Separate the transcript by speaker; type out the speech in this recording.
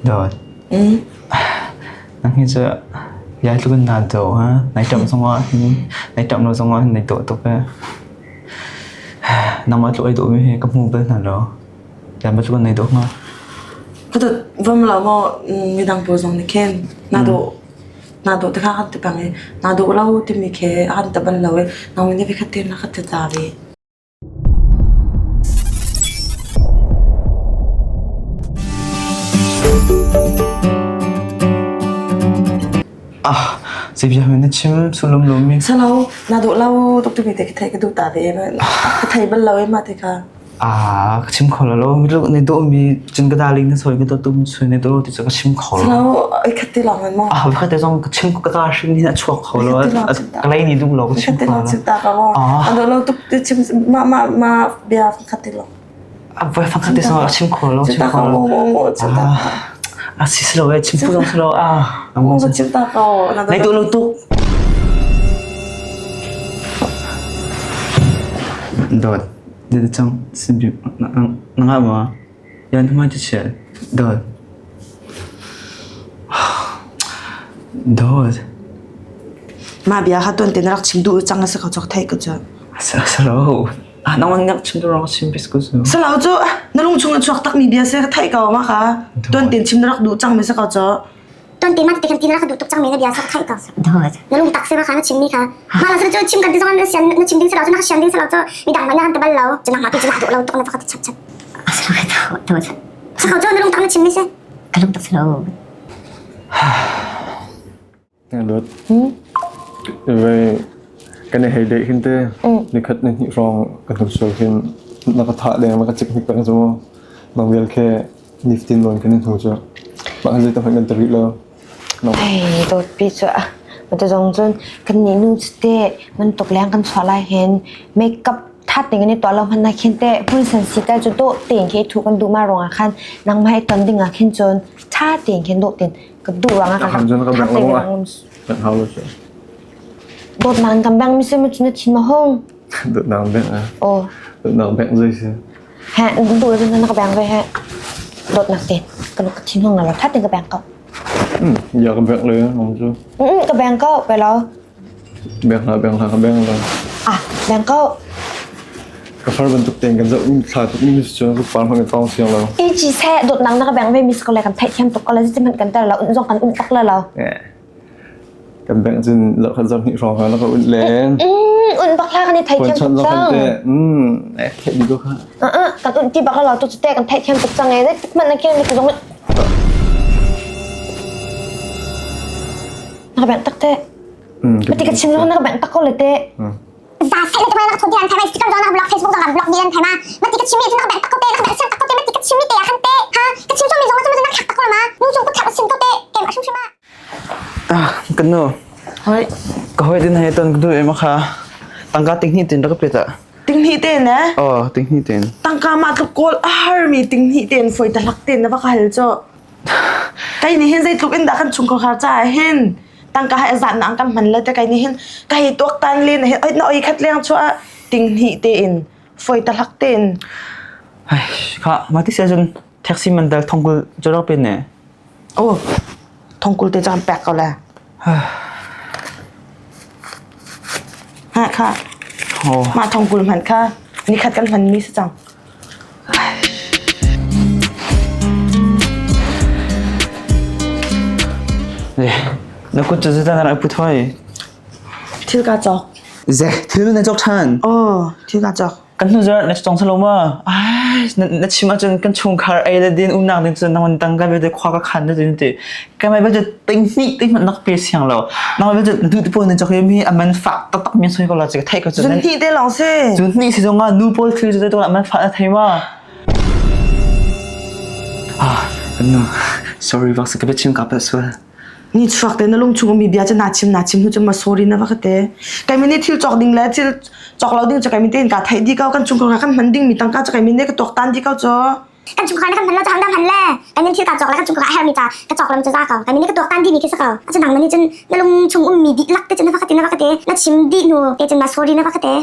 Speaker 1: Dawt. Nang hi cu iai tluk in naa dawh ha. Nai ṭamh zongah hin nai ṭamh lo zongah hin nai dawh tuk ee. Nangmah tluk ai dawhmi hi ka hmu bal hna lo. Iai bantuk in nai dawh hnga.
Speaker 2: Ka dawt vam lo maw midang pawl zong nih khin naa dawh naa dawh te kha kan ti peng i naa dawh lo timi khi a kan ti bal lo i nangmah nih vikhat tein na ka ti ta ve.
Speaker 1: Ah, zei bia hme na chim sulum lomi?
Speaker 2: Salo, na duh lo tuk timi te ka thei ka duh ta ve. Ka thei bal lo e ma te kha.
Speaker 1: Ah, ka chim kho lo. Mi lu ne do mi cun ka darling na soi ka to tum soi ne do ti cu ka chim kho lo.
Speaker 2: Salo, ai khat ti long man mo.
Speaker 1: Ah, khat te zong ka chim ka ka hrim ni na chuak kho lo. Ka lei ni duh lo ka chim
Speaker 2: kho lo. Chim ta ka mo. Ah, do lo tuk ti chim ma ma ma bia khat ti long.
Speaker 1: Ah, voi fang khat te zong chim kho lo, chim kho lo. Ah, si si lo e, chim pu zong si lo. Ah,
Speaker 2: chim ta ko.
Speaker 1: Nai duh lo tuk. Dot. Dito cang na nga ma. Yan hmai ti chial. Dot. Dot.
Speaker 2: Mah bia kha tuan te na rak chim duh cang a si ko cawk theih ko cu.
Speaker 1: Salo. Ah, nang nak chim tu rong chim bis ko cu.
Speaker 2: Salo cu na lung chung na chuak tak mi bia se ka theih ko ma kha. Tuan ten chim na rak duh cang mi si ko cu.
Speaker 3: Tuan te ma te kan ti na rak duh tuk cang mi na bia sa theih ko. Na lung tak se ma kha na chim mi kha. Ma la cu chim kan ti zong na sian na chim ding salo cu na sian ding salo cu mi dang na han te bal lo. Cu nak ma tu cu na duh lo tuk na fa chap chap. Sa ko cu na lung tak na chim mi se.
Speaker 4: Ka lung tak salo.
Speaker 5: Dawt. Vei kan i hei deh hin te nikhat ni hnih hrawng kan hun sual hin na ka thah deng na ka cik hnik peng cu mu. Nang vial khe niftin nawn kan in hnu cu. Mah kan zei tam kan ti rih lo.
Speaker 6: Hei dawt pi cu matu zong cun kan nih nu cu te bantuk leng kan chuah lai hin makeup that ning in i tuah lo hmanh ah khin te hmun san si tal cu dawh tein khi thu kan duh ma ruangah khan nangmah i ton ding ah khin cun tha tein khin dawh tein ka duh ruangah
Speaker 5: kan rak ka bang lo ah kan hau lo cu
Speaker 6: dawtnak kan bang mi se mu na thin ma hung
Speaker 5: dawtnak bang ah
Speaker 6: oh
Speaker 5: dawtnak bang zei si
Speaker 6: he du le na ka bang ve he dawtnak te ka ka thin hung na lo that te ka bang ko
Speaker 5: ya ka bang le nong cu
Speaker 6: ka bang ko pe lo
Speaker 5: Beng hlah, beng hlah, ka beng lo.
Speaker 6: Ah, beng ko.
Speaker 5: Ka far bantuk tein kan zoh thla tuk mi cu ka par hmang tong siang lo.
Speaker 6: I chi se dot nang na ka beng ve mi ko le kan theih thiam tuk ko le si hmanh kan tel lo un zong kan un tak le lo.
Speaker 5: Kan beng cun lo khat zong hnih hrawng ha ka un len.
Speaker 6: Un bak hla kan i thei thiam tuk cang.
Speaker 5: Mm, eh theih di ko kha.
Speaker 6: Kan un ti bak lo tu te kan theih thiam tuk cang e. Tik man na ken mi zong na ka beng tak te. Mati ka chim lo na ka bengh tak ko le te.
Speaker 3: Za sai le tumai na ka thodi an thai ma sticker na blog Facebook na blog di an thai ma mati ka chimi na ka bengh tak ko te na ka bengh sian tak ko te mati ka chimi te khan te ha ka chim mi zong na na khak tak ko ma nu chung ko thak sin ko te kem ashum shima
Speaker 1: Ah, kan nu.
Speaker 2: Hoi.
Speaker 1: Ka hoi din hai ton ka du em kha. Tangka ting hi tin ra ka pe ta.
Speaker 2: Ting hnih ten eh?
Speaker 1: Oh, ting hnih ten.
Speaker 2: Tangka ma tluk kawl a har mi ting hnih ten foi ta lak ten na va ka hal cho. Kai ni hin zeitluk in dah kan chungkhar caah hin tangka hai a zat na kan hman le te kai ni hin ka hei tuak tan le na hin oi na oi khat leng chuah ting hnih tein foi ta hlak tein
Speaker 1: Ai, kha mati se cun taxi man dal thongkul joro pe ne.
Speaker 2: Oh, thongkul te cam pek ko le. Ha kha.
Speaker 1: Oh.
Speaker 2: Mah thongkul hman kha nikhat kan hman mi si cang.
Speaker 1: Na kut cu zeidah na rak put hoi?
Speaker 2: Thil ka cawk.
Speaker 1: Ze, thil na cawk ṭhan?
Speaker 2: Oh, thil ka cawk.
Speaker 1: Kan hnu zarh na cawng salo ma? Ai, na chim ahcun kan chungkhar ei le din umnak ding cun nang tang ka vialte khua ka khan na tin ti. Kan mai budget ting hnih ting hmanh nak pe siang lo. Nang budget na duh te pawl na cawk mi a man fak taktak mi soi ko la ka theih ko
Speaker 2: cun. Zun hnih te lawng si.
Speaker 1: Zun hnih si zong ah nu pawl thil cu te man fah na thei ma? Ah, nu, sorry bak ka chim ka pa sual.
Speaker 2: Ni chuak te na lung chung mi bia cu na chim na chim hnu cu ma sorry na va ka te. Kai mi nih thil cawk ding le thil cawk lo ding cu kai mi tein ka theih di ko kan chung kan hman ding mi tangka cu kai mi ne ka tuak tan di ko cu.
Speaker 3: Kan chungkhar na kan hman lo cu hang hman le kan min thil ka cawk le kan chungkhar a hermi ca ka cawk lam cu za ko kan min ka tuak tan dimi khi sa ko acu nang mani cun na lung chung ummi dihlak te cun na va ka te na va ka te na chim dih hnu te cun ma sorry na va ka te.